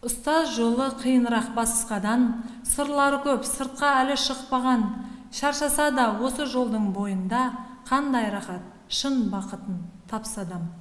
Ұстаз жолы қиынырақ басқадан, сырлары көп, сыртқа әлі шықпаған. Шаршаса да осы жолдың бойында қандай рахат, шын бақытын тапса адам.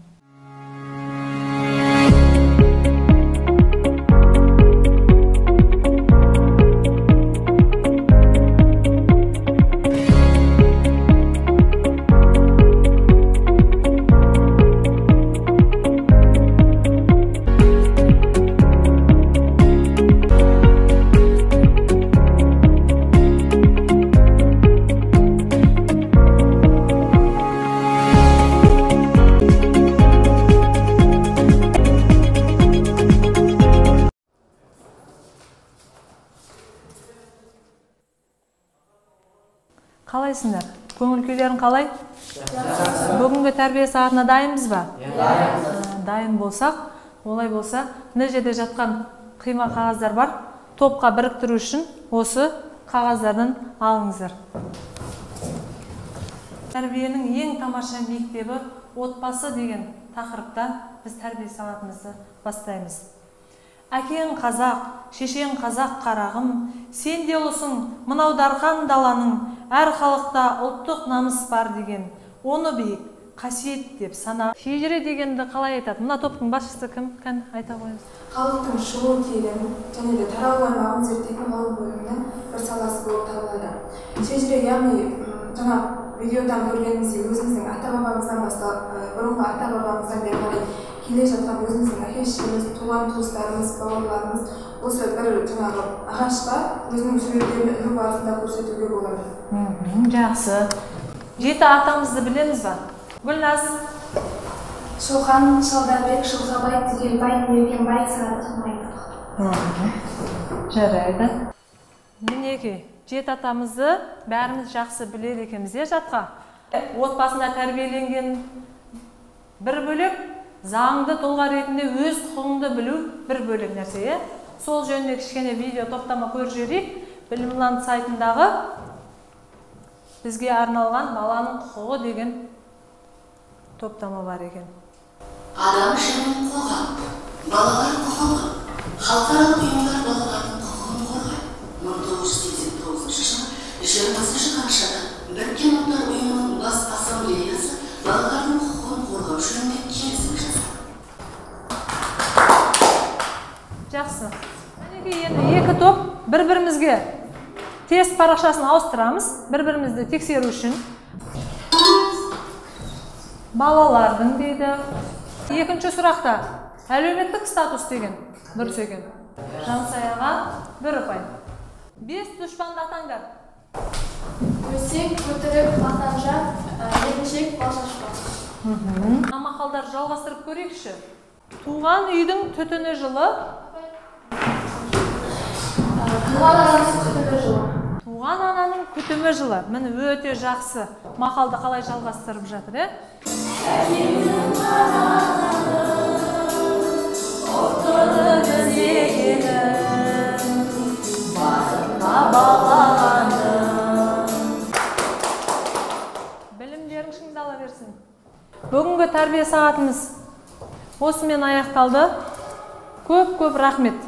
Қалайсыңдар? Көңіл күйлерің қалай? Бүгінгі тәрбие сағатына дайынбыз ба? Дайын болсақ, олай болса, мына жерде жатқан қима қағаздар бар. Топқа біріктіру үшін осы қағаздардан алыңыздар. Тәрбиенің ең тамаша мектебі отбасы деген тақырыпта біз тәрбие сағатымызды бастаймыз. Әкең қазақ, шешең қазақ қарағым, сен де ұлысың, мынау дархан даланың, әр халықта ұлттық намыс бар деген, оны биік, қасиет деп сана. Шежіре дегенді қалай айтады? Мына топтың басшысы кім? Кән, айта қойыңыз. Халықтың шығу тегін және де таралу аймағын зерттейтін ғылым бөлімінің бір саласы болып табылады. Шежіре, яғни жаңа видеодан көргеніміздей өзіміздің ата-бабамыздан бастап, бұрынғы ата-бабамыздан бері қарай келе жатқан өзіміздің әке-шешеміз, туған туыстарымыз, бауырларымыз осы бір жаңағы ағашқа өзінің суреттерін ілу барысында көрсетуге болады. Жақсы. Жеті атамызды білеміз ба? Гүлназ. Шоқан, Шалдарбек, Жылқабай, Түгелбай, Мергенбай, Садық, Майдық. Жарайды. Мінекей, жеті атамызды бәріміз жақсы біледі екенбіз, е, жатқа. Отбасында тәрбиеленген бір бөлек, заңды тұлға ретінде өз құқығыңды білу бір бөлек нәрсе, е? Сол жөнінде кішкене видео топтама көріп жіберейік. Білімланд сайтындағы бізге арналған баланың құқығы деген топтама бар екен. Адам және қоғам, балалар құқығы, халықаралық ұйымдар балалардың құқығын қорғайды. 1989 жылы 20 қарашада Біріккен Ұлттар Ұйымының Бас Ассамблеясы балалардың құқығын қорғау жөнінде келісім жасады. Жақсы. Мінекей, енді екі топ бір-бірімізге тест парақшасын ауыстырамыз, бір-бірімізді тексеру үшін. Балалардың дейді. Екінші сұрақта әлеуметтік статус деген дұрыс екен. Жансаяға бір ұпай. 5 дұшпанды атаңдар. Өсек, өтірік, мақтаншақ, еріншек, балшашпақ. Мақалдар жалғастырып көрейікші. Туған үйдің түтіні жылы. Туған ананың күтімі жылы. Туған ананың күтімі жылы. Міне өте жақсы. Мақалды қалай жалғастырып жатыр, е? Білімдерің шыңдала берсін. Бүгінгі тәрбие сағатымыз осымен аяқталды. Көп-көп рахмет.